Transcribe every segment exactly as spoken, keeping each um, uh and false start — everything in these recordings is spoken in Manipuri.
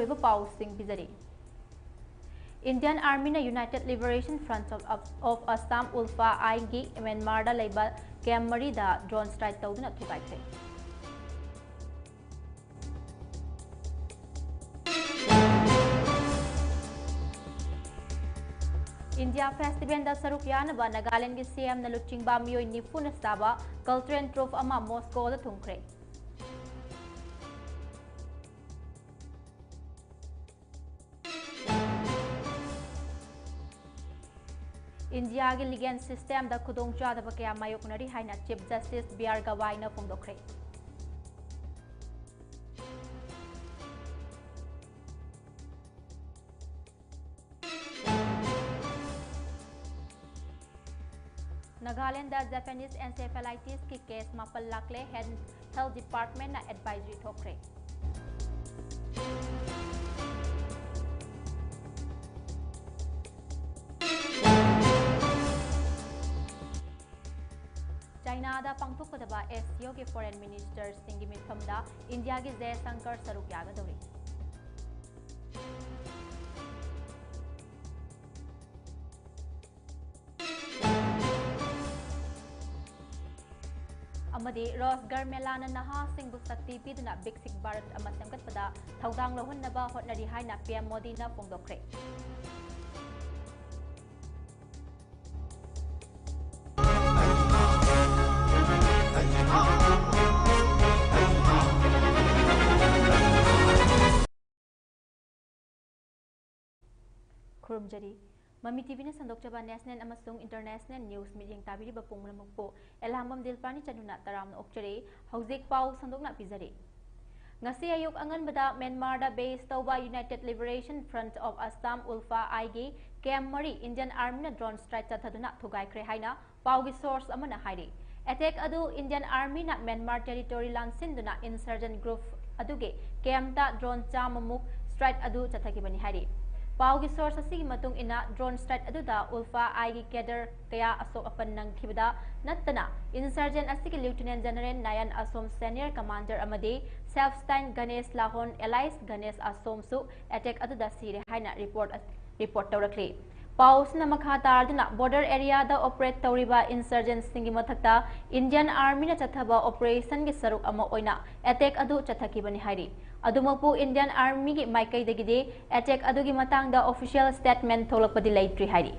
ꯑꯣꯏꯕ ꯄꯥꯎꯁꯤꯡ ꯄꯤꯖꯔꯤ꯫ Indian Armyꯅ United Liberation Front of, of Assam, ULFA-I ꯒꯤ ꯃ꯭ꯌꯥꯟꯃꯥꯔꯗ ꯂꯩꯕ ꯀꯦꯝꯞ ꯃꯔꯤꯗ drone strike ꯇꯧꯗꯨꯅ ꯊꯨꯒꯥꯏꯈ꯭ꯔꯦ꯫ India Festivalꯗ ꯁꯔꯨꯛ ꯌꯥꯅꯕ ꯅꯥꯒꯥꯂꯦꯟꯗꯒꯤ ꯁꯤ ꯑꯦꯝꯅ ꯂꯨꯆꯤꯡꯕ ꯃꯤꯑꯣꯏ ꯅꯤꯐꯨꯅ ꯁꯥꯕ cultural troupe ꯑꯃ ꯃꯣꯁꯀꯣꯗ ꯊꯨꯡꯈ꯭ꯔꯦ꯫ ꯏꯟꯗꯤꯌꯥꯒꯤ legal systemꯗ ꯈꯨꯗꯣꯡꯆꯥꯗꯕ ꯀꯌꯥ ꯃꯥꯌꯣꯛꯅꯔꯤ ꯍꯥꯏꯅ Chief Justice B R Gavaiꯅ ꯐꯣꯡꯗꯣꯛꯈ꯭ꯔꯦ꯫ Nagaland Japanese encephalitisꯀꯤ case ꯃꯥꯄꯜ ꯂꯥꯛꯂꯦ, Health, Health Departmentꯅ advisory ꯊꯣꯛꯈ꯭ꯔꯦ꯫ ꯆꯥꯏꯅꯥꯗ ꯄꯥꯡꯊꯣꯛꯀꯗꯕ ꯑꯦꯁ ꯁꯤ ꯑꯣꯒꯤ foreign ministerꯁꯤꯡꯒꯤ ꯃꯤꯐꯝꯗ ꯏꯟꯗꯤꯌꯥꯒꯤ ꯖꯌꯁꯪꯀꯔ ꯁꯔꯨꯛ ꯌꯥꯒꯗꯧꯔꯤ꯫ ꯑꯃꯗꯤ ꯔꯣꯖꯒꯥꯔ ꯃꯦꯂꯥꯅ ꯅꯍꯥꯁꯤꯡꯕꯨ ꯁꯛꯇꯤ ꯄꯤꯗꯨꯅ ꯕꯤꯛꯁꯤꯠ ꯚꯥꯔꯠ ꯑꯃ ꯁꯦꯝꯒꯠꯄꯗ ꯊꯧꯗꯥꯡ ꯂꯧꯍꯟꯅꯕ ꯍꯣꯠꯅꯔꯤ ꯍꯥꯏꯅ ꯄꯤ ꯑꯦꯝ ꯃꯣꯗꯤꯅ ꯐꯣꯡꯗꯣꯛꯈ꯭ꯔꯦ꯫ ꯈꯨꯔꯨꯝꯖꯔꯤ꯫ ꯃꯃꯤ ꯇꯤꯚꯤꯅ ꯁꯟꯗꯣꯛꯆꯕ national ꯑꯃꯁꯨꯡ international news ꯃꯤꯠꯌꯦꯡ ꯇꯥꯕꯤꯔꯤꯕ ꯄꯨꯝꯅꯃꯛꯄꯨ ꯑꯦꯂꯥꯡꯕꯝ ꯗꯤꯜꯄꯥꯅꯤ ꯆꯅꯨꯅ ꯇꯔꯥꯝꯅ ꯑꯣꯛꯆꯔꯤ꯫ ꯍꯧꯖꯤꯛ ꯄꯥꯎ ꯁꯟꯗꯣꯛꯅ ꯄꯤꯖꯔꯤ꯫ ꯉꯁꯤ ꯑꯌꯨꯛ ꯑꯉꯟꯕꯗ ꯃ꯭ꯌꯥꯟꯃꯥꯔꯗ base ꯇꯧꯕ United Liberation Front of Assam, ULFA-I ꯒꯤ camp ꯃꯔꯤ Indian Armyꯅ drone strike ꯆꯠꯊꯗꯨꯅ ꯊꯨꯒꯥꯏꯈ꯭ꯔꯦ ꯍꯥꯏꯅ ꯄꯥꯎꯒꯤ source ꯑꯃꯅ ꯍꯥꯏꯔꯤ꯫ Attack ꯑꯗꯨ Indian Armyꯅ ꯃ꯭ꯌꯥꯟꯃꯥꯔ territory ꯂꯥꯟꯁꯤꯟꯗꯨꯅ insurgent group ꯑꯗꯨꯒꯤ campꯇ drone ꯆꯥꯝꯃꯃꯨꯛ strike ꯑꯗꯨ ꯆꯠꯊꯈꯤꯕꯅꯤ ꯍꯥꯏꯔꯤ꯫ ꯄꯥꯎꯒꯤ source ꯑꯁꯤꯒꯤ ꯃꯇꯨꯡ ꯏꯟꯅ, drone strike ꯑꯗꯨꯗ ULFA-I ꯒꯤ cadre ꯀꯌꯥ ꯑꯁꯣꯛ ꯑꯄꯟ ꯅꯪꯈꯤꯕꯗ ꯅꯠꯇꯅ, insurgent ꯑꯁꯤꯒꯤ Lieutenant General ꯅꯥꯌꯟ ꯑꯁꯣꯝ, senior commander ꯑꯃꯗꯤ self-styled Ganesh ꯂꯥꯍꯣꯟ alias Ganesh ꯑꯁꯣꯝꯁꯨ attack ꯑꯗꯨꯗ ꯁꯤꯔꯦ ꯍꯥꯏꯅ report, report ꯇꯧꯔꯛꯂꯤ꯫ ꯄꯥꯎ ꯑꯁꯤꯅ ꯃꯈꯥ ꯇꯥꯔꯗꯨꯅ, border area ꯗ operate ꯇꯧꯔꯤꯕ insurgent ꯁꯤꯡꯒꯤ ꯃꯊꯛꯇ Indian Army ꯅ ꯆꯠꯊꯕ operation ꯒꯤ ꯁꯔꯨꯛ ꯑꯃ ꯑꯣꯏꯅ attack ꯑꯗꯨ ꯆꯠꯊꯈꯤꯕꯅꯤ ꯍꯥꯏꯔꯤ꯫ ꯑꯗꯨꯃꯛꯄꯨ, Indian Army ꯒꯤ ꯃꯥꯏꯀꯩꯗꯒꯤꯗꯤ attack ꯑꯗꯨꯒꯤ ꯃꯇꯥꯡꯗ official statement ꯊꯣꯛꯂꯛꯄꯗꯤ ꯂꯩꯇ꯭ꯔꯤ ꯍꯥꯏꯔꯤ꯫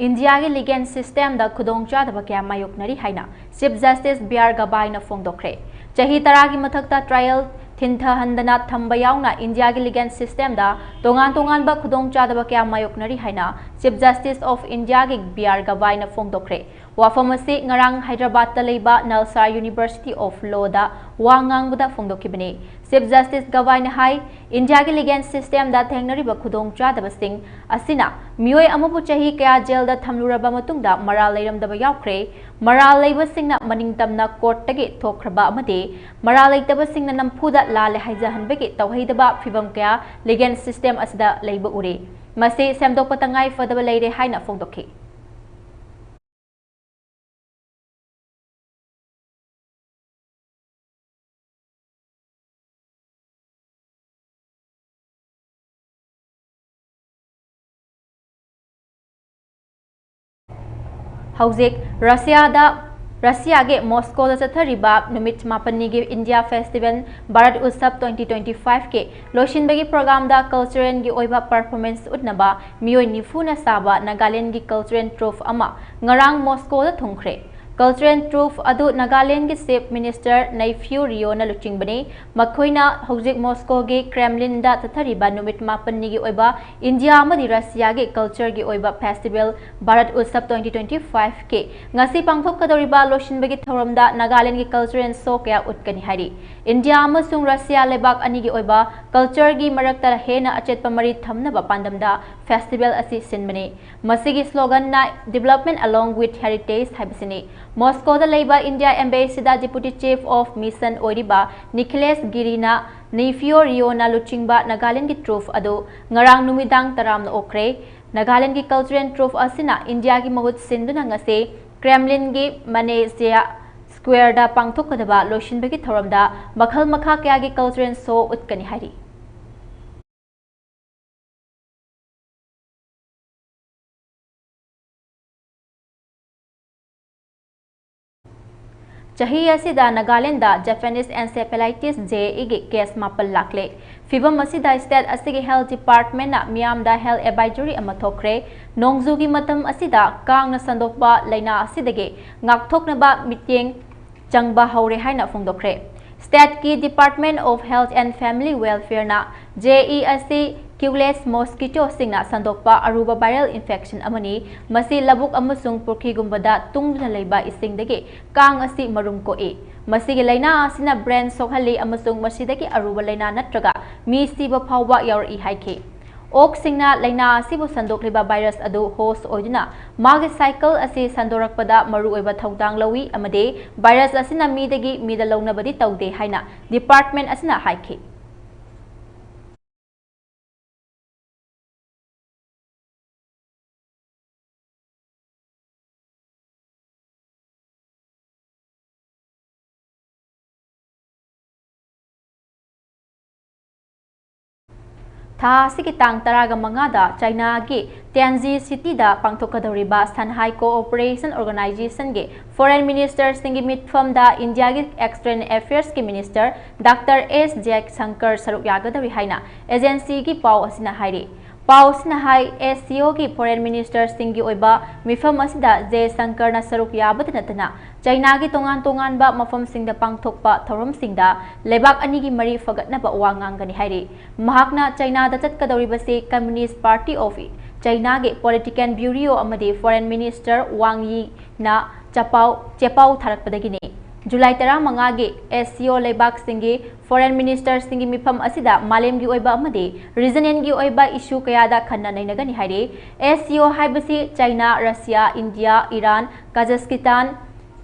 ꯏꯟꯗꯤꯌꯥꯒꯤ legal system ꯗ ꯈꯨꯗꯣꯡꯆꯥꯗꯕ ꯀꯌꯥ ꯃꯥꯌꯣꯛꯅꯔꯤ ꯍꯥꯏꯅ Chief Justice ꯕꯤ ꯑꯥꯔ ꯒꯕꯥꯏꯅ ꯐꯣꯡꯗꯣꯛꯈ꯭ꯔꯦ꯫ ꯆꯍꯤ ꯇꯔꯥꯒꯤ ꯃꯊꯛꯇ trial ꯊꯤꯟꯊꯍꯟꯗꯅ ꯊꯝꯕ ꯌꯥꯎꯅ ꯏꯟꯗꯤꯌꯥꯒꯤ legal system ꯗ ꯇꯣꯉꯥꯟ ꯇꯣꯉꯥꯟꯕ ꯈꯨꯗꯣꯡꯆꯥꯗꯕ ꯀꯌꯥ ꯃꯥꯌꯣꯛꯅꯔꯤ ꯍꯥꯏꯅ Chief Justice of India ꯒꯤ ꯕꯤ ꯑꯥꯔ ꯒꯕꯥꯏꯅ ꯐꯣꯡꯗꯣꯛꯈ꯭ꯔꯦ꯫ ꯋꯥꯐꯝ ꯑꯁꯤ ꯉꯔꯥꯡ ꯍꯥꯏꯗ꯭ꯔꯕꯥꯗꯇ ꯂꯩꯕ ꯅꯜꯁꯥ University of Law ꯗ ꯋꯥ ꯉꯥꯡꯕꯗ ꯐꯣꯡꯗꯣꯛꯈꯤꯕꯅꯤ꯫ Chief Justice ꯒꯕꯥꯏꯅ ꯍꯥꯏ, ꯏꯟꯗꯤꯌꯥꯒꯤ legal system ꯗ ꯊꯦꯡꯅꯔꯤꯕ ꯈꯨꯗꯣꯡꯆꯥꯗꯕꯁꯤꯡ ꯑꯁꯤꯅ ꯃꯤꯑꯣꯏ ꯑꯃꯕꯨ ꯆꯍꯤ ꯀꯌꯥ jail ꯗ ꯊꯝꯂꯨꯔꯕ ꯃꯇꯨꯡꯗ ꯃꯔꯥꯜ ꯂꯩꯔꯝꯗꯕ ꯌꯥꯎꯈ꯭ꯔꯦ꯫ ꯃꯔꯥꯜ ꯂꯩꯕꯁꯤꯡꯅ ꯃꯅꯤꯡꯇꯝꯅ court ꯇꯒꯤ ꯊꯣꯛꯈ꯭ꯔꯕ ꯑꯃꯗꯤ ꯃꯔꯥꯜ ꯂꯩꯇꯕꯁꯤꯡꯅ ꯅꯝꯐꯨꯗ ꯂꯥꯜꯂꯦ ꯍꯥꯏꯖꯍꯟꯕꯒꯤ ꯇꯧꯍꯩꯗꯕ ꯐꯤꯚꯝ ꯀꯌꯥ legal system ꯑꯁꯤꯗ ꯂꯩꯕ ꯎꯔꯦ꯫ ꯃꯁꯤ ꯁꯦꯝꯗꯣꯛꯄ ꯇꯉꯥꯏ ꯐꯗꯕ ꯂꯩꯔꯦ ꯍꯥꯏꯅ ꯐꯣꯡꯗꯣꯛꯈꯤ꯫ ꯍꯧꯖꯤꯛ ꯔꯁꯤꯌꯥꯗ, ꯔꯁꯤꯌꯥꯒꯤ ꯃꯣꯁꯀꯣꯗ ꯆꯠꯊꯔꯤꯕ ꯅꯨꯃꯤꯠ ꯃꯥꯄꯟꯅꯤꯒꯤ India Festival Bharat Utsav twenty twenty-five ꯀꯤ ꯂꯣꯏꯁꯤꯟꯕꯒꯤ program ꯗ cultural ꯒꯤ ꯑꯣꯏꯕ performance ꯎꯠꯅꯕ ꯃꯤꯑꯣꯏ ꯅꯤꯐꯨꯅ ꯁꯥꯕ ꯅꯥꯒꯥꯂꯦꯟꯒꯤ cultural troupe ꯑꯃ ꯉꯔꯥꯡ ꯃꯣꯁꯀꯣꯗ ꯊꯨꯡꯈ꯭ꯔꯦ꯫ Cultural troupe ꯑꯗꯨ ꯅꯥꯒꯥꯂꯦꯟꯒꯤ Chief Minister ꯅꯩꯐꯤꯌꯨ ꯔꯤꯑꯣꯅ ꯂꯨꯆꯤꯡꯕꯅꯤ꯫ ꯃꯈꯣꯏꯅ ꯍꯧꯖꯤꯛ ꯃꯣꯁꯀꯣꯒꯤ ꯀ꯭ꯔꯦꯝꯂꯤꯟꯗ ꯆꯠꯊꯔꯤꯕ ꯅꯨꯃꯤꯠ ꯃꯥꯄꯟꯅꯤꯒꯤ ꯑꯣꯏꯕ ꯏꯟꯗꯤꯌꯥ ꯑꯃꯗꯤ ꯔꯁꯤꯌꯥꯒꯤ cultureꯒꯤ ꯑꯣꯏꯕ festival ꯚꯥꯔꯠ ꯎꯠꯁꯕ twenty twenty fiveꯀꯤ ꯉꯁꯤ ꯄꯥꯡꯊꯣꯛꯀꯗꯧꯔꯤꯕ ꯂꯣꯏꯁꯤꯟꯕꯒꯤ ꯊꯧꯔꯝꯗ ꯅꯥꯒꯥꯂꯦꯟꯒꯤ cultural show ꯀꯌꯥ ꯎꯠꯀꯅꯤ ꯍꯥꯏꯔꯤ꯫ ꯏꯟꯗꯤꯌꯥ ꯑꯃꯁꯨꯡ ꯔꯁꯤꯌꯥ ꯂꯩꯕꯥꯛ ꯑꯅꯤꯒꯤ ꯑꯣꯏꯕ cultureꯒꯤ ꯃꯔꯛꯇ ꯍꯦꯟꯅ ꯑꯆꯦꯠꯄ ꯃꯔꯤ ꯊꯝꯅꯕ ꯄꯥꯟꯗꯝꯗ festival ꯑꯁꯤ ꯁꯤꯟꯕꯅꯤ꯫ ꯃꯁꯤꯒꯤ sloganꯅ Development Along with Heritage ꯍꯥꯏꯕꯁꯤꯅꯤ꯫ ꯃꯣꯁꯀꯣꯗ ꯂꯩꯕ India Embassyꯗ Deputy Chief of Mission ꯑꯣꯏꯔꯤꯕ ꯅꯤꯈꯤꯂꯦꯁ ꯒꯤꯔꯤꯅ ꯅꯤꯐꯤꯌꯣ ꯔꯤꯑꯣꯅ ꯂꯨꯆꯤꯡꯕ ꯅꯥꯒꯥꯂꯦꯟꯒꯤ troupe ꯑꯗꯨ ꯉꯔꯥꯡ ꯅꯨꯃꯤꯗꯥꯡ ꯇꯔꯥꯝꯅ ꯑꯣꯛꯈ꯭ꯔꯦ꯫ ꯅꯥꯒꯥꯂꯦꯟꯒꯤ cultural troupe ꯑꯁꯤꯅ ꯏꯟꯗꯤꯌꯥꯒꯤ ꯃꯍꯨꯠ ꯁꯤꯟꯗꯨꯅ ꯉꯁꯤ ꯀ꯭ꯔꯦꯝꯂꯤꯟꯒꯤ ꯃꯅꯦꯖꯤꯌꯥ Squareꯗ ꯄꯥꯡꯊꯣꯛꯀꯗꯕ ꯂꯣꯏꯁꯤꯟꯕꯒꯤ ꯊꯧꯔꯝꯗ ꯃꯈꯜ ꯃꯈꯥ ꯀꯌꯥꯒꯤ cultural show ꯎꯠꯀꯅꯤ ꯍꯥꯏꯔꯤ꯫ ꯆꯍꯤ ꯑꯁꯤꯗ ꯅꯥꯒꯥꯂꯦꯟꯗ Japanese encephalitis, JE ꯒꯤ case ꯃꯥꯄꯜ ꯂꯥꯛꯂꯦ꯫ ꯐꯤꯚꯝ ꯑꯁꯤꯗ state ꯑꯁꯤꯒꯤ health departmentꯅ ꯃꯤꯌꯥꯝꯗ health advisory ꯑꯃ ꯊꯣꯛꯈ꯭ꯔꯦ꯫ ꯅꯣꯡꯖꯨꯒꯤ ꯃꯇꯝ ꯑꯁꯤꯗ ꯀꯥꯡꯅ ꯁꯟꯗꯣꯛꯄ ꯂꯥꯏꯅꯥ ꯑꯁꯤꯗꯒꯤ ꯉꯥꯛꯊꯣꯛꯅꯕ ꯃꯤꯠꯌꯦꯡ ꯆꯪꯕ ꯍꯧꯔꯦ ꯍꯥꯏꯅ ꯐꯣꯡꯗꯣꯛꯈ꯭ꯔꯦ꯫ Stateꯀꯤ Department of Health and Family Welfareꯅ JE ꯑꯁꯤ Culex mosquitoꯁꯤꯡꯅ ꯁꯟꯗꯣꯛꯄ ꯑꯔꯨꯕ viral infection ꯑꯃꯅꯤ꯫ ꯃꯁꯤ ꯂꯧꯕꯨꯛ ꯑꯃꯁꯨꯡ ꯄꯨꯈ꯭ꯔꯤꯒꯨꯝꯕꯗ ꯇꯨꯡꯗꯨꯅ ꯂꯩꯕ ꯏꯁꯤꯡꯗꯒꯤ ꯀꯥꯡ ꯑꯁꯤ ꯃꯔꯨꯝ ꯀꯣꯛꯏ꯫ ꯃꯁꯤꯒꯤ ꯂꯥꯏꯅꯥ ꯑꯁꯤꯅ brain ꯁꯣꯛꯍꯜꯂꯤ ꯑꯃꯁꯨꯡ ꯃꯁꯤꯗꯒꯤ ꯑꯔꯨꯕ ꯂꯥꯏꯅꯥ ꯅꯠꯇ꯭ꯔꯒ ꯃꯤ ꯁꯤꯕ ꯐꯥꯎꯕ ꯌꯥꯎꯔꯛꯏ ꯍꯥꯏꯈꯤ꯫ ꯑꯣꯛꯁꯤꯡꯅ ꯂꯥꯏꯅꯥ ꯑꯁꯤꯕꯨ ꯁꯟꯗꯣꯛꯂꯤꯕ virus ꯑꯗꯨ host ꯑꯣꯏꯗꯨꯅ ꯃꯥꯒꯤ cycle ꯑꯁꯤ ꯁꯟꯗꯣꯔꯛꯄꯗ ꯃꯔꯨꯑꯣꯏꯕ ꯊꯧꯗꯥꯡ ꯂꯧꯏ ꯑꯃꯗꯤ virus ꯑꯁꯤꯅ ꯃꯤꯗꯒꯤ ꯃꯤꯗ ꯂꯧꯅꯕꯗꯤ ꯇꯧꯗꯦ ꯍꯥꯏꯅ department ꯑꯁꯤꯅ ꯍꯥꯏꯈꯤ꯫ ꯊꯥ ꯑꯁꯤꯒꯤ ꯇꯥꯡ ꯇꯔꯥꯒ ꯃꯉꯥꯗ ꯆꯥꯏꯅꯥꯒꯤ ꯇ꯭ꯌꯥꯟꯖꯤ cityꯗ ꯄꯥꯡꯊꯣꯛꯀꯗꯧꯔꯤꯕ Shanghai Cooperation Organizationꯒꯤ foreign ministerꯁꯤꯡꯒꯤ ꯃꯤꯐꯝꯗ ꯏꯟꯗꯤꯌꯥꯒꯤ external affairsꯀꯤ minister Doctor S Jaishankar ꯁꯔꯨꯛ ꯌꯥꯒꯗꯧꯔꯤ ꯍꯥꯏꯅ agencyꯒꯤ ꯄꯥꯎ ꯑꯁꯤꯅ ꯍꯥꯏꯔꯤ꯫ ꯄꯥꯎꯁꯤꯅ ꯍꯥꯏ, ꯑꯦꯁ ꯁꯤ ꯑꯣꯒꯤ ꯐꯣꯔꯦꯟ ꯃꯤꯅꯤꯁꯇꯔꯁꯤꯡꯒꯤ ꯑꯣꯏꯕ ꯃꯤꯐꯝ ꯑꯁꯤꯗ ꯖꯦ ꯁꯪꯀꯔꯅ ꯁꯔꯨꯛ ꯌꯥꯕꯗ ꯅꯠꯇꯅ ꯆꯩꯅꯥꯒꯤ ꯇꯣꯉꯥꯟ ꯇꯣꯉꯥꯟꯕ ꯃꯐꯝꯁꯤꯡꯗ ꯄꯥꯡꯊꯣꯛꯄ ꯊꯧꯔꯝꯁꯤꯡꯗ ꯂꯩꯕꯥꯛ ꯑꯅꯤꯒꯤ ꯃꯔꯤ ꯐꯒꯠꯅꯕ ꯋꯥ ꯉꯥꯡꯒꯅꯤ ꯍꯥꯏꯔꯤ꯫ ꯃꯍꯥꯛꯅ ꯆꯩꯅꯥꯗ ꯆꯠꯀꯗꯧꯔꯤꯕꯁꯤ Communist Party of Chinaꯒꯤ Political Bureau ꯑꯃꯗꯤ Foreign Minister Wang Yi ꯅ ꯆꯄꯥꯎ, ꯆꯦꯄꯥꯎ ꯊꯥꯔꯛꯄꯗꯒꯤꯅꯤ꯫ ꯖꯨꯂꯥꯏ ꯇꯔꯥꯃꯉꯥꯒꯤ ꯑꯦꯁ ꯁꯤ ꯑꯣ ꯂꯩꯕꯥꯛꯁꯤꯡꯒꯤ ꯐꯣꯔꯦꯟ ꯃꯤꯅꯤꯁꯇꯔꯁꯤꯡꯒꯤ ꯃꯤꯐꯝ ꯑꯁꯤꯗ ꯃꯥꯂꯦꯝꯒꯤ ꯑꯣꯏꯕ ꯑꯃꯗꯤ ꯔꯤꯖꯅꯦꯜꯒꯤ ꯑꯣꯏꯕ ꯏꯁꯨ ꯀꯌꯥꯗ ꯈꯟꯅ ꯅꯩꯅꯒꯅꯤ ꯍꯥꯏꯔꯤ꯫ ꯑꯦꯁ ꯁꯤ ꯑꯣ ꯍꯥꯏꯕꯁꯤ China, Russia, India, Iran, Kazakhstan,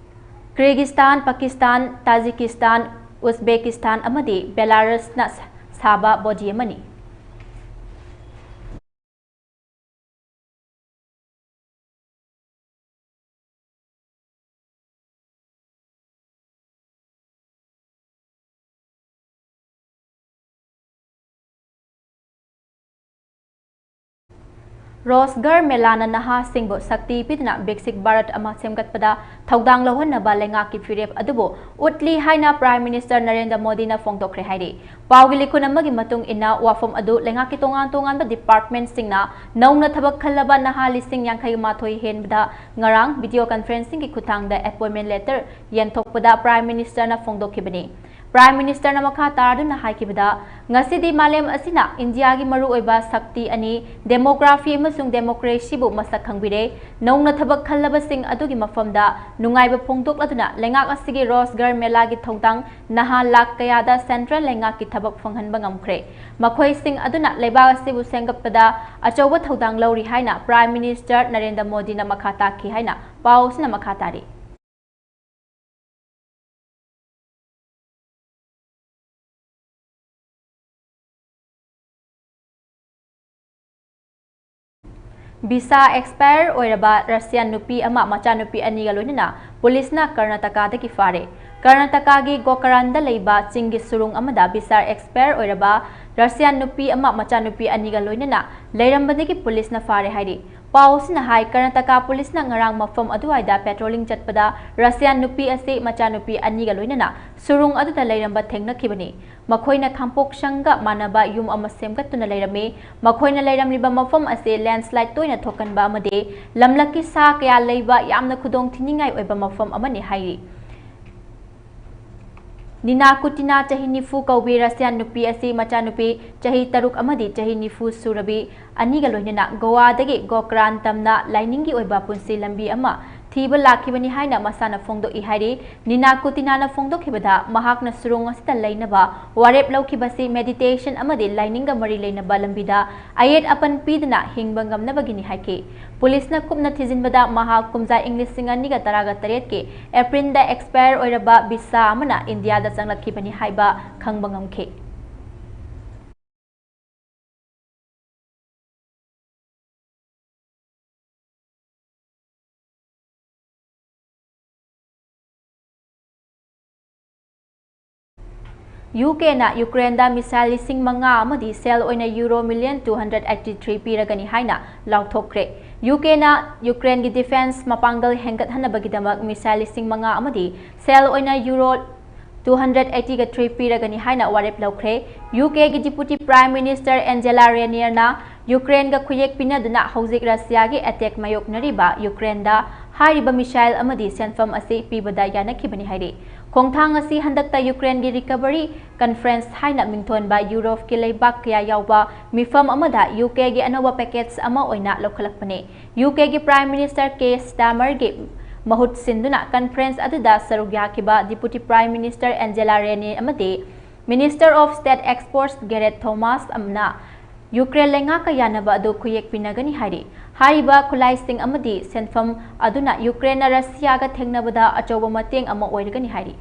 Kyrgyzstan, Pakistan, Tajikistan, Uzbekistan ꯑꯃꯗꯤ ꯕꯦꯂꯥꯔꯁꯅ ꯁꯥꯕ ꯕꯣꯗꯤ ꯑꯃꯅꯤ꯫ ꯔꯣꯖꯒꯔ ꯃꯦꯂꯥꯅ ꯅꯍꯥꯁꯤꯡꯕꯨ ꯁꯛꯇꯤ ꯄꯤꯗꯨꯅ ꯕꯤꯛꯁꯤꯠ ꯚꯥꯔꯠ ꯑꯃ ꯁꯦꯝꯒꯠꯄꯗ ꯊꯧꯗꯥꯡ ꯂꯧꯍꯟꯅꯕ ꯂꯩꯉꯥꯛꯀꯤ ꯐꯤꯔꯦꯞ ꯑꯗꯨꯕꯨ ꯎꯠꯂꯤ ꯍꯥꯏꯅ ꯄ꯭ꯔꯥꯏꯝ ꯃꯤꯅꯤꯁꯇꯔ ꯅꯔꯦꯟꯗ꯭ꯔ ꯃꯣꯗꯤꯅ ꯐꯣꯡꯗꯣꯛꯈ꯭ꯔꯦ ꯍꯥꯏꯔꯤ꯫ ꯄꯥꯎꯒꯤ ꯂꯤꯈꯨꯟ ꯑꯃꯒꯤ ꯃꯇꯨꯡ ꯏꯟꯅ, ꯋꯥꯐꯝ ꯑꯗꯨ ꯂꯩꯉꯥꯛꯀꯤ ꯇꯣꯉꯥꯟ ꯇꯣꯉꯥꯟꯕ ꯗꯤꯄꯥꯔꯠꯃꯦꯟꯠꯁꯤꯡꯅ ꯅꯧꯅ ꯊꯕꯛ ꯈꯜꯂꯕ ꯅꯍꯥ ꯂꯤꯁꯤꯡ ꯌꯥꯡꯈꯩ ꯃꯥꯊꯣꯏ ꯍꯦꯟꯕꯗ ꯉꯔꯥꯡ ꯚꯤꯗꯤꯑꯣ ꯀꯟꯐꯔꯦꯟꯁꯤꯡꯒꯤ ꯈꯨꯠꯊꯥꯡꯗ ꯑꯦꯄꯣꯏꯟꯃꯦꯟꯠ ꯂꯦꯇꯔ ꯌꯦꯟꯊꯣꯛꯄꯗ ꯄ꯭ꯔꯥꯏꯝ ꯃꯤꯅꯤꯁꯇꯔꯅ ꯐꯣꯡꯗꯣꯛꯈꯤꯕꯅꯤ꯫ ꯄ꯭ꯔꯥꯏꯝ ꯃꯤꯅꯤꯁꯇꯔꯅ ꯃꯈꯥ ꯇꯥꯗꯨꯅ ꯍꯥꯏꯈꯤꯕꯗ, ꯉꯁꯤꯗꯤ ꯃꯥꯂꯦꯝ ꯑꯁꯤꯅ ꯏꯟꯗꯤꯌꯥꯒꯤ ꯃꯔꯨꯑꯣꯏꯕ ꯁꯛꯇꯤ ꯑꯅꯤ, ꯗꯦꯃꯣꯒ꯭ꯔꯥꯐꯤ ꯑꯃꯁꯨꯡ ꯗꯦꯃꯣꯀ꯭ꯔꯦꯁꯤꯕꯨ ꯃꯁꯛ ꯈꯪꯕꯤꯔꯦ꯫ ꯅꯧꯅ ꯊꯕꯛ ꯈꯜꯂꯕꯁꯤꯡ ꯑꯗꯨꯒꯤ ꯃꯐꯝꯗ ꯅꯨꯡꯉꯥꯏꯕ ꯐꯣꯡꯗꯣꯛꯂꯗꯨꯅ ꯂꯩꯉꯥꯛ ꯑꯁꯤꯒꯤ ꯔꯣꯖꯒꯔ ꯃꯦꯂꯥꯒꯤ ꯊꯧꯗꯥꯡ ꯅꯍꯥ ꯂꯥꯈ ꯀꯌꯥꯗ ꯁꯦꯟꯇ꯭ꯔꯦꯜ ꯂꯩꯉꯥꯛꯀꯤ ꯊꯕꯛ ꯐꯪꯍꯟꯕ ꯉꯝꯈ꯭ꯔꯦ꯫ ꯃꯈꯣꯏꯁꯤꯡ ꯑꯗꯨꯅ ꯂꯩꯕꯥꯛ ꯑꯁꯤꯕꯨ ꯁꯦꯝꯒꯠꯄꯗ ꯑꯆꯧꯕ ꯊꯧꯗꯥꯡ ꯂꯧꯔꯤ ꯍꯥꯏꯅ ꯄ꯭ꯔꯥꯏꯝ ꯃꯤꯅꯤꯁꯇꯔ ꯅꯔꯦꯟꯗ꯭ꯔ ꯃꯣꯗꯤꯅ ꯃꯈꯥ ꯇꯥꯈꯤ ꯍꯥꯏꯅ ꯄꯥꯎ ꯑꯁꯤꯅ ꯃꯈꯥ ꯇꯥꯔꯤ꯫ ꯚꯤꯁꯥ ꯑꯦꯛꯁꯄꯥꯌꯔ ꯑꯣꯏꯔꯕ ꯔꯁꯤꯌꯥꯟ ꯅꯨꯄꯤ ꯑꯃ ꯃꯆꯥꯅꯨꯄꯤ ꯑꯅꯤꯒ ꯂꯣꯏꯅꯅ ꯄꯨꯂꯤꯁꯅ ꯀꯔꯅꯥꯇꯀꯥꯗꯒꯤ ꯐꯥꯔꯦ꯫ ꯀꯔꯅꯥꯇꯀꯥꯒꯤ ꯒꯣꯀꯔꯟꯗ ꯂꯩꯕ ꯆꯤꯡꯒꯤ ꯁꯨꯔꯨꯡ ꯑꯃꯗ ꯚꯤꯁꯥ ꯑꯦꯛꯁꯄꯥꯌꯔ ꯑꯣꯏꯔꯕ ꯔꯁꯤꯌꯥꯟ ꯅꯨꯄꯤ ꯑꯃ ꯃꯆꯥꯅꯨꯄꯤ ꯑꯅꯤꯒ ꯂꯣꯏꯅꯅ ꯂꯩꯔꯝꯕꯗꯒꯤ ꯄꯨꯂꯤꯁꯅ ꯐꯥꯔꯦ ꯍꯥꯏꯔꯤ꯫ ꯄꯥꯎ ꯑꯁꯤꯅ ꯍꯥꯏ, ꯀꯔꯅꯥꯇꯀꯥ ꯄꯨꯂꯤꯁꯅ ꯉꯔꯥꯡ ꯃꯐꯝ ꯑꯗꯨꯋꯥꯏꯗ patrolling ꯆꯠꯄꯗ Russian ꯅꯨꯄꯤ ꯑꯁꯤ ꯃꯆꯥꯅꯨꯄꯤ ꯑꯅꯤꯒ ꯂꯣꯏꯅꯅ ꯁꯨꯔꯨꯡ ꯑꯗꯨꯗ ꯂꯩꯔꯝꯕ ꯊꯦꯡꯅꯈꯤꯕꯅꯤ꯫ ꯃꯈꯣꯏꯅ ꯈꯥꯡꯄꯣꯛꯁꯪꯒ ꯃꯥꯟꯅꯕ ꯌꯨꯝ ꯑꯃ ꯁꯦꯝꯒꯠꯇꯨꯅ ꯂꯩꯔꯝꯃꯤ꯫ ꯃꯈꯣꯏꯅ ꯂꯩꯔꯝꯂꯤꯕ ꯃꯐꯝ ꯑꯁꯤ landslide ꯇꯣꯏꯅ ꯊꯣꯛꯀꯟꯕ ꯑꯃꯗꯤ ꯂꯝꯂꯛꯀꯤ ꯁꯥ ꯀꯌꯥ ꯂꯩꯕ ꯌꯥꯝꯅ ꯈꯨꯗꯣꯡ ꯊꯤꯅꯤꯡꯉꯥꯏ ꯑꯣꯏꯕ ꯃꯐꯝ ꯑꯃꯅꯤ ꯍꯥꯏꯔꯤ꯫ ꯅꯤꯅꯥ ꯀꯨꯇꯤꯅꯥ, ꯆꯍꯤ ꯅꯤꯐꯨ ꯀꯧꯕꯤ Russian ꯅꯨꯄꯤ ꯑꯁꯤ ꯃꯆꯥꯅꯨꯄꯤ ꯆꯍꯤ ꯇꯔꯨꯛ ꯑꯃꯗꯤ ꯆꯍꯤ ꯅꯤꯐꯨ ꯁꯨꯔꯕꯤ ꯑꯅꯤꯒ ꯂꯣꯏꯅꯅ ꯒꯣꯋꯥꯗꯒꯤ ꯒꯣꯀ꯭ꯔꯥꯟ ꯇꯝꯅ ꯂꯥꯏꯅꯤꯡꯒꯤ ꯑꯣꯏꯕ ꯄꯨꯟꯁꯤ ꯂꯝꯕꯤ ꯑꯃ ꯊꯤꯕ ꯂꯥꯛꯈꯤꯕꯅꯤ ꯍꯥꯏꯅ ꯃꯁꯥꯅ ꯐꯣꯡꯗꯣꯛꯏ ꯍꯥꯏꯔꯤ꯫ ꯅꯤꯅꯥ ꯀꯨꯇꯤꯅꯥꯅ ꯐꯣꯡꯗꯣꯛꯈꯤꯕꯗ, ꯃꯍꯥꯛꯅ ꯁꯨꯔꯣꯡ ꯑꯁꯤꯗ ꯂꯩꯅꯕ ꯋꯥꯔꯦꯞ ꯂꯧꯈꯤꯕꯁꯤ meditation ꯑꯃꯗꯤ ꯂꯥꯏꯅꯤꯡꯒ ꯃꯔꯤ ꯂꯩꯅꯕ ꯂꯝꯕꯤꯗ ꯑꯌꯦꯠ ꯑꯄꯟ ꯄꯤꯗꯅ ꯍꯤꯡꯕ ꯉꯝꯅꯕꯒꯤꯅꯤ ꯍꯥꯏꯈꯤ꯫ ꯄꯨꯂꯤꯁꯅ ꯀꯨꯞꯅ ꯊꯤꯖꯤꯟꯕꯗ, ꯃꯍꯥꯛ ꯀꯨꯝꯖꯥ ꯏꯪ ꯂꯤꯁꯤꯡ ꯑꯅꯤꯒ ꯇꯔꯥꯒ ꯇꯔꯦꯠꯀꯤ ꯑꯦꯄ꯭ꯔꯤꯜꯗ expire ꯑꯣꯏꯔꯕ visa ꯑꯃꯅ ꯏꯟꯗꯤꯌꯥꯗ ꯆꯪꯂꯛꯈꯤꯕꯅꯤ ꯍꯥꯏꯕ ꯈꯪꯕ ꯉꯝꯈꯤ꯫ ꯌꯨ ꯀꯦꯅ ꯌꯨꯀ꯭ꯔꯦꯟꯗ missile ꯂꯤꯁꯤꯡ ꯃꯉꯥ ꯑꯃꯗꯤ ꯁꯦꯜ ꯑꯣꯏꯅ euro million two hundred eighty three ꯄꯤꯔꯒꯅꯤ ꯍꯥꯏꯅ ꯂꯥꯎꯊꯣꯛꯈ꯭ꯔꯦ꯫ ꯌꯨ ꯀꯦꯅ ꯌꯨꯀ꯭ꯔꯦꯟꯒꯤ defence ꯃꯄꯥꯡꯒꯜ ꯍꯦꯟꯒꯠꯍꯟꯅꯕꯒꯤꯗꯃꯛ missile ꯂꯤꯁꯤꯡ ꯃꯉꯥ ꯑꯃꯗꯤ ꯁꯦꯜ ꯑꯣꯏꯅ euro two hundred eighty three ꯄꯤꯔꯒꯅꯤ ꯍꯥꯏꯅ ꯋꯥꯔꯦꯞ ꯂꯧꯈ꯭ꯔꯦ꯫ ꯌꯨ ꯀꯦꯒꯤ Deputy Prime Minister Angela Rayner ꯅ ꯌꯨꯀ꯭ꯔꯦꯟꯒ ꯈꯨꯌꯦꯛ ꯄꯤꯅꯗꯨꯅ ꯍꯧꯖꯤꯛ ꯔꯁꯤꯌꯥꯒꯤ attack ꯃꯥꯌꯣꯛꯅꯔꯤꯕ ꯌꯨꯀ꯭ꯔꯦꯟꯗ ꯍꯥꯏꯔꯤꯕ missile ꯑꯃꯗꯤ ꯁꯦꯟꯐꯝ ꯑꯁꯤ ꯄꯤꯕꯗ ꯌꯥꯅꯈꯤꯕꯅꯤ ꯍꯥꯏꯔꯤ꯫ ꯈꯣꯡꯊꯥꯡ ꯑꯁꯤ ꯍꯟꯗꯛꯇ ꯌꯨꯀ꯭ꯔꯦꯟꯒꯤ recovery conference ꯍꯥꯏꯅ ꯃꯤꯡꯊꯣꯟꯕ ꯌꯨꯔꯣꯞꯀꯤ ꯂꯩꯕꯥꯛ ꯀꯌꯥ ꯌꯥꯎꯕ ꯃꯤꯐꯝ ꯑꯃꯗ ꯌꯨ ꯀꯦꯒꯤ ꯑꯅꯧꯕ package ꯑꯃ ꯑꯣꯏꯅ ꯂꯧꯈꯠꯂꯛꯄꯅꯤ꯫ ꯌꯨ ꯀꯦꯒꯤ Prime Minister Keir Starmerꯒꯤ ꯃꯍꯨꯠ ꯁꯤꯟꯗꯨꯅ conference ꯑꯗꯨꯗ ꯁꯔꯨꯛ ꯌꯥꯈꯤꯕ Deputy Prime Minister Angela Rayner ꯑꯃꯗꯤ Minister of State Exports Gareth Thomas ꯑꯃꯅ ꯌꯨꯀ꯭ꯔꯦꯟ ꯂꯩꯉꯥꯛꯀ ꯌꯥꯅꯕ ꯑꯗꯨ ꯈꯨꯌꯦꯛ ꯄꯤꯅꯒꯅꯤ ꯍꯥꯏꯔꯤ꯫ ꯍꯥꯏꯔꯤꯕ ꯈꯨꯠꯂꯥꯏꯁꯤꯡ ꯑꯃꯗꯤ ꯁꯦꯟꯐꯝ ꯑꯗꯨꯅ ꯌꯨꯀ꯭ꯔꯦꯟꯅ ꯔꯁꯤꯌꯥꯒ ꯊꯦꯡꯅꯕꯗ ꯑꯆꯧꯕ ꯃꯇꯦꯡ ꯑꯃ ꯑꯣꯏꯔꯒꯅꯤ ꯍꯥꯏꯔꯤ꯫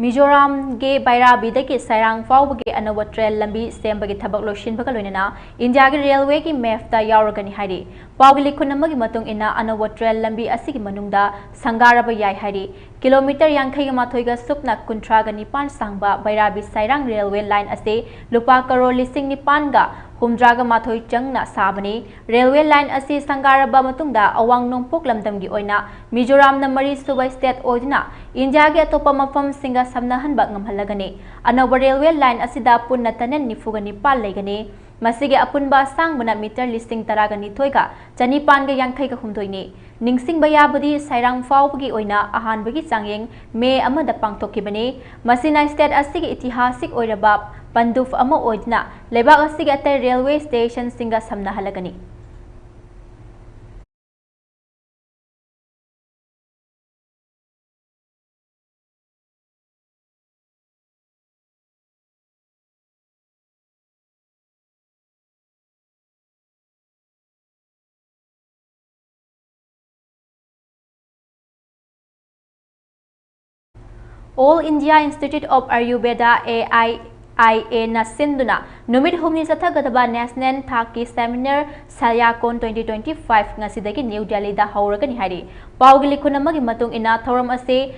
ꯃꯤꯖꯣꯔꯥꯝꯒꯤ ꯕꯩꯔꯥꯕꯤꯗꯒꯤ ꯁꯥꯏꯔꯥꯡ ꯐꯥꯎꯕꯒꯤ ꯑꯅꯧꯕ ꯇ꯭ꯔꯦꯟ ꯂꯝꯕꯤ ꯁꯦꯝꯕꯒꯤ ꯊꯕꯛ ꯂꯣꯏꯁꯤꯟꯕꯒ ꯂꯣꯏꯅꯅ ꯏꯟꯗꯤꯌꯥꯒꯤ ꯔꯦꯜꯋꯦꯒꯤ ꯃꯦꯞꯇ ꯌꯥꯎꯔꯒꯅꯤ ꯍꯥꯏꯔꯤ꯫ ꯄꯥꯎꯒꯤ ꯂꯤꯈꯨꯟ ꯑꯃꯒꯤ ꯃꯇꯨꯡ ꯏꯟꯅ, ꯑꯅꯧꯕ ꯇ꯭ꯔꯦꯟ ꯂꯝꯕꯤ ꯑꯁꯤꯒꯤ ꯃꯅꯨꯡꯗ ꯁꯪꯒꯥꯔꯕ ꯌꯥꯏ ꯍꯥꯏꯔꯤ꯫ ꯀꯤꯂꯣꯃꯤꯇꯔ ꯌꯥꯡꯈꯩꯒ ꯃꯥꯊꯣꯏꯒ ꯁꯨꯞꯅ ꯀꯨꯟꯊ꯭ꯔꯥꯒ ꯅꯤꯄꯥꯟ ꯁꯥꯡꯕ ꯕꯩꯔꯥꯕꯤ ꯁꯥꯏꯔꯥꯡ ꯔꯦꯜꯋꯦ ꯂꯥꯏꯟ ꯑꯁꯤ ꯂꯨꯄꯥ ꯀꯔꯣꯔ ꯂꯤꯁꯤꯡ ꯅꯤꯄꯥꯟꯒ ꯍꯨꯝꯗ꯭ꯔꯥꯒ ꯃꯥꯊꯣꯏ ꯆꯪꯅ ꯁꯥꯕꯅꯤ꯫ ꯔꯦꯜꯋꯦ ꯂꯥꯏꯟ ꯑꯁꯤ ꯁꯪꯒꯥꯔꯕ ꯃꯇꯨꯡꯗ ꯑꯋꯥꯡ ꯅꯣꯡꯄꯣꯛ ꯂꯝꯗꯝꯒꯤ ꯑꯣꯏꯅ ꯃꯤꯖꯣꯔꯥꯝꯅ ꯃꯔꯤꯁꯨꯕ ꯁ꯭ꯇꯦꯠ ꯑꯣꯏꯗꯨꯅ ꯏꯟꯗꯤꯌꯥꯒꯤ ꯑꯇꯣꯞꯄ ꯃꯐꯝꯁꯤꯡꯒ ꯁꯝꯅꯍꯟꯕ ꯉꯝꯍꯜꯂꯒꯅꯤ꯫ ꯑꯅꯧꯕ ꯔꯦꯜꯋꯦ ꯂꯥꯏꯟ ꯑꯁꯤꯗ ꯄꯨꯟꯅ ꯇꯅꯦꯜ ꯅꯤꯐꯨꯒ ꯅꯤꯄꯥꯟ ꯂꯩꯒꯅꯤ꯫ ꯃꯁꯤꯒꯤ ꯑꯄꯨꯟꯕ ꯑꯁꯥꯡꯕꯅ ꯃꯤꯇꯔ ꯂꯤꯁꯤꯡ ꯇꯔꯥꯒ ꯅꯤꯊꯣꯏꯒ ꯆꯅꯤꯄꯥꯟꯒ ꯌꯥꯡꯈꯩꯒ ꯍꯨꯝꯗꯣꯏꯅꯤ꯫ ꯅꯤꯡꯁꯤꯡꯕ ꯌꯥꯕꯗꯤ, ꯁꯥꯏꯔꯥꯡ ꯐꯥꯎꯕꯒꯤ ꯑꯣꯏꯅ ꯑꯍꯥꯟꯕꯒꯤ ꯆꯥꯡꯌꯦꯡ ꯃꯦ ꯑꯃꯗ ꯄꯥꯡꯊꯣꯛꯈꯤꯕꯅꯤ꯫ ꯃꯁꯤꯅ ꯁ꯭ꯇꯦꯠ ꯑꯁꯤꯒꯤ ꯏꯇꯤꯍꯥꯁꯤꯛ ꯑꯣꯏꯔꯕ ꯄꯟꯗꯨꯐ ꯑꯃ ꯑꯣꯏꯗꯨꯅ ꯂꯩꯕꯥꯛ ꯑꯁꯤꯒꯤ ꯑꯇꯩ railway ꯁ꯭ꯇꯦꯁꯟꯁꯤꯡꯒ ꯁꯝꯅꯍꯜꯂꯒꯅꯤ꯫ All India Institute of Ayurveda, A I I A ꯅ ꯁꯤꯟꯗꯨꯅ ꯅꯨꯃꯤꯠ ꯍꯨꯝꯅꯤ ꯆꯠꯊꯒꯗꯕ ꯅꯦꯁꯅꯦꯜ ꯊꯥꯛꯀꯤ ꯁꯦꯃꯤꯅꯥꯔ ꯁꯥꯂꯤꯌꯥꯀꯣꯟ twenty twenty-five ꯉꯁꯤꯗꯒꯤ ꯅ꯭ꯌꯨ ꯗꯦꯜꯂꯤꯗ ꯍꯧꯔꯒꯅꯤ ꯍꯥꯏꯔꯤ꯫ ꯄꯥꯎꯒꯤ ꯂꯤꯈꯨꯟ ꯑꯃꯒꯤ ꯃꯇꯨꯡ ꯏꯟꯅ, ꯊꯧꯔꯝ ꯑꯁꯤ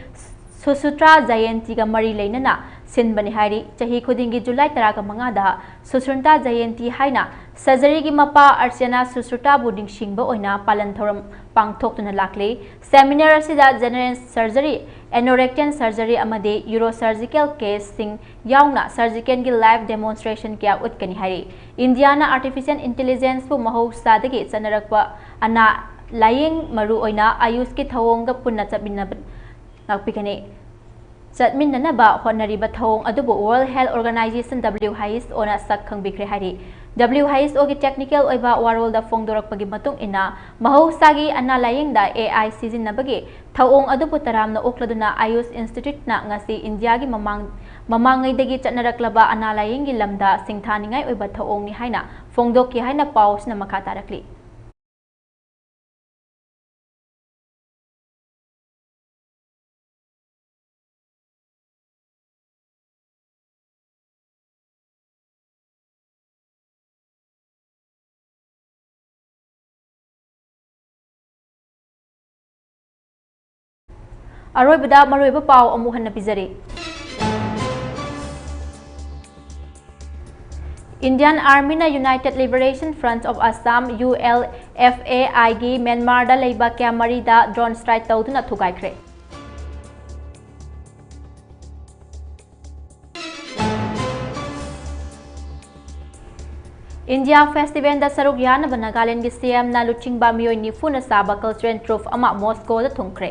ꯁꯨꯁꯨꯇ꯭ꯔꯥ ꯖꯌꯦꯟꯇꯤꯒ ꯃꯔꯤ ꯂꯩꯅꯅ ꯁꯤꯟꯕꯅꯤ ꯍꯥꯏꯔꯤ꯫ ꯆꯍꯤ ꯈꯨꯗꯤꯡꯒꯤ ꯖꯨꯂꯥꯏ ꯇꯔꯥꯒ ꯃꯉꯥꯗ ꯁꯨꯁꯨꯇ꯭ꯔꯥ ꯖꯌꯦꯟꯇꯤ ꯍꯥꯏꯅ ꯁꯔꯖꯔꯤꯒꯤ ꯃꯄꯥ ꯑꯔꯆꯅꯥ ꯁꯨꯁꯨꯇ꯭ꯔꯥꯕꯨ ꯅꯤꯡꯁꯤꯡꯕ ꯑꯣꯏꯅ ꯄꯥꯂꯟ ꯊꯧꯔꯝ ꯄꯥꯡꯊꯣꯛꯇꯨꯅ ꯂꯥꯛꯂꯤ꯫ ꯁꯦꯃꯤꯅꯥꯔ ꯑꯁꯤꯗ ꯖꯦꯅꯔꯦꯜ ꯁꯔꯖꯔꯤ, ꯑꯦꯅꯣꯔꯦꯛꯇꯦꯜ ꯁꯔꯖꯔꯤ ꯑꯃꯗꯤ ꯌꯨꯔꯣꯁꯔꯖꯤꯀꯦꯜ ꯀꯦꯁꯁꯤꯡ ꯌꯥꯎꯅ ꯁꯔꯖꯤꯀꯦꯜꯒꯤ ꯂꯥꯏꯚ ꯗꯦꯃꯣꯟꯁꯇ꯭ꯔꯦꯁꯟ ꯀꯌꯥ ꯎꯠꯀꯅꯤ ꯍꯥꯏꯔꯤ꯫ ꯏꯟꯗꯤꯌꯥꯅ ꯑꯥꯔꯇꯤꯐꯤꯁꯤꯌꯦꯜ ꯏꯟꯇꯦꯂꯤꯖꯦꯟꯁꯄꯨ ꯃꯍꯧꯁꯥꯗꯒꯤ ꯆꯠꯅꯔꯛꯄ ꯑꯅꯥ ꯂꯥꯌꯦꯡ, ꯃꯔꯨꯑꯣꯏꯅ ꯑꯌꯨꯁꯀꯤ ꯊꯧꯑꯣꯡꯒ ꯄꯨꯟꯅ ꯆꯠꯃꯤꯟꯅꯕ ꯉꯥꯛꯄꯤꯒꯅꯤ꯫ ꯆꯠꯃꯤꯟꯅꯅꯕ ꯍꯣꯠꯅꯔꯤꯕ ꯊꯧꯑꯣꯡ ꯑꯗꯨꯕꯨ World Health Organization, W H O ꯅ ꯁꯛ ꯈꯪꯕꯤꯈ꯭ꯔꯦ ꯍꯥꯏꯔꯤ꯫ W H O ꯒꯤ ꯇꯦꯛꯅꯤꯀꯦꯜ ꯑꯣꯏꯕ ꯋꯥꯔꯣꯜꯗ ꯐꯣꯡꯗꯣꯔꯛꯄꯒꯤ ꯃꯇꯨꯡ ꯏꯟꯅ, ꯃꯍꯧꯁꯥꯒꯤ ꯑꯅꯥ ꯂꯥꯌꯦꯡꯗ A I ꯁꯤꯖꯤꯟꯅꯕꯒꯤ ꯊꯧꯑꯣꯡ ꯑꯗꯨꯕꯨ ꯇꯔꯥꯝꯅ ꯑꯣꯛꯂꯗꯨꯅ, ꯑꯌꯨꯁ ꯏꯟꯁꯇꯤꯇ꯭ꯌꯨꯠꯅ ꯉꯁꯤ ꯏꯟꯗꯤꯌꯥꯒꯤ ꯃꯃꯥꯡ-, ꯃꯃꯥꯡꯉꯩꯗꯒꯤ ꯆꯠꯅꯔꯛꯂꯕ ꯑꯅꯥ ꯂꯥꯌꯦꯡꯒꯤ ꯂꯝꯗ ꯁꯤꯡꯊꯥꯅꯤꯡꯉꯥꯏ ꯑꯣꯏꯕ ꯊꯧꯑꯣꯡꯅꯤ ꯍꯥꯏꯅ ꯐꯣꯡꯗꯣꯛꯈꯤ ꯍꯥꯏꯅ ꯄꯥꯎ ꯑꯁꯤꯅ ꯃꯈꯥ ꯇꯥꯔꯛꯂꯤ꯫ ꯑꯔꯣꯏꯕꯗ ꯃꯔꯨꯑꯣꯏꯕ ꯄꯥꯎ ꯑꯃꯨꯛ ꯍꯟꯅ ꯄꯤꯖꯔꯤ꯫ Indian Armyꯅ United Liberation Front of Assam, ULFAIꯒꯤ ꯃ꯭ꯌꯥꯟꯃꯥꯔꯗ ꯂꯩꯕ camp ꯃꯔꯤꯗ drone strike ꯇꯧꯗꯨꯅ ꯊꯨꯒꯥꯏꯈ꯭ꯔꯦ꯫ India Festivalꯗ ꯁꯔꯨꯛ ꯌꯥꯅꯕ ꯅꯥꯒꯥꯂꯦꯟꯗꯒꯤ CMꯅ ꯂꯨꯆꯤꯡꯕ ꯃꯤꯑꯣꯏ ꯅꯤꯐꯨꯅ ꯁꯥꯕ cultural troupe ꯑꯃ ꯃꯣꯁꯀꯣꯗ ꯊꯨꯡꯈ꯭ꯔꯦ꯫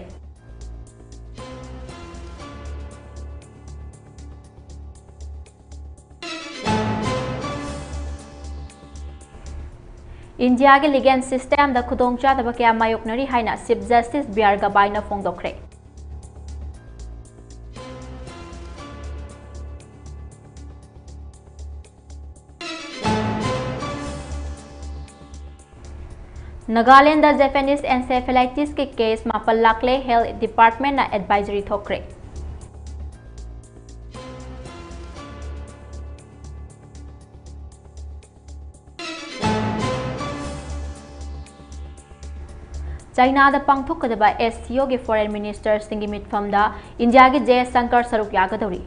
ꯏꯟꯗꯤꯌꯥꯒꯤ legal systemꯗ ꯈꯨꯗꯣꯡꯆꯥꯗꯕ ꯀꯌꯥ ꯃꯥꯌꯣꯛꯅꯔꯤ ꯍꯥꯏꯅ Chief Justice B R Gavaiꯅ ꯐꯣꯡꯗꯣꯛꯈ꯭ꯔꯦ꯫ Nagaland Japanese encephalitisꯀꯤ case ꯃꯥꯄꯜ ꯂꯥꯛꯂꯦ, Health Departmentꯅ advisory ꯊꯣꯛꯈ꯭ꯔꯦ꯫ ꯆꯥꯏꯅꯥꯗ ꯄꯥꯡꯊꯣꯛꯀꯗꯕ SCOꯒꯤ foreign ministerꯁꯤꯡꯒꯤ ꯃꯤꯠꯐꯝꯗ ꯏꯟꯗꯤꯌꯥꯒꯤ ꯖꯌꯁꯪꯀꯔ ꯁꯔꯨꯛ ꯌꯥꯒꯗꯧꯔꯤ꯫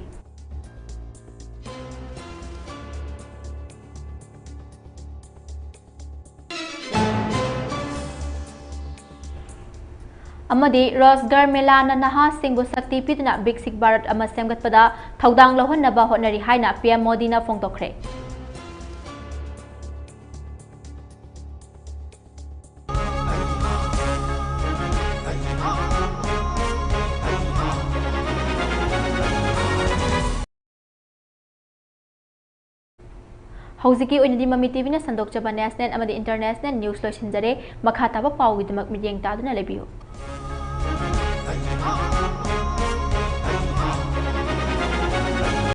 ꯑꯃꯗꯤ ꯔꯣꯖꯒꯔ ꯃꯦꯂꯥꯅ ꯅꯍꯥꯁꯤꯡꯕꯨ ꯁꯛꯇꯤ ꯄꯤꯗꯨꯅ ꯕꯤꯛꯁꯤꯠ ꯚꯥꯔꯠ ꯑꯃ ꯁꯦꯝꯒꯠꯄꯗ ꯊꯧꯗꯥꯡ ꯂꯧꯍꯟꯅꯕ ꯍꯣꯠꯅꯔꯤ ꯍꯥꯏꯅ PM ꯃꯣꯗꯤꯅ ꯐꯣꯡꯗꯣꯛꯈ꯭ꯔꯦ꯫ ꯍꯧꯖꯤꯛꯀꯤ ꯑꯣꯏꯅꯗꯤ ꯃꯃꯤ TVꯅ ꯁꯟꯗꯣꯛꯆꯕ national ꯑꯃꯗꯤ international news ꯂꯣꯏꯁꯤꯟꯖꯔꯦ꯫ ꯃꯈꯥ ꯇꯥꯕ ꯄꯥꯎꯒꯤꯗꯃꯛ ꯃꯤꯠꯌꯦꯡ ꯇꯥꯗꯨꯅ ꯂꯩꯕꯤꯌꯨ꯫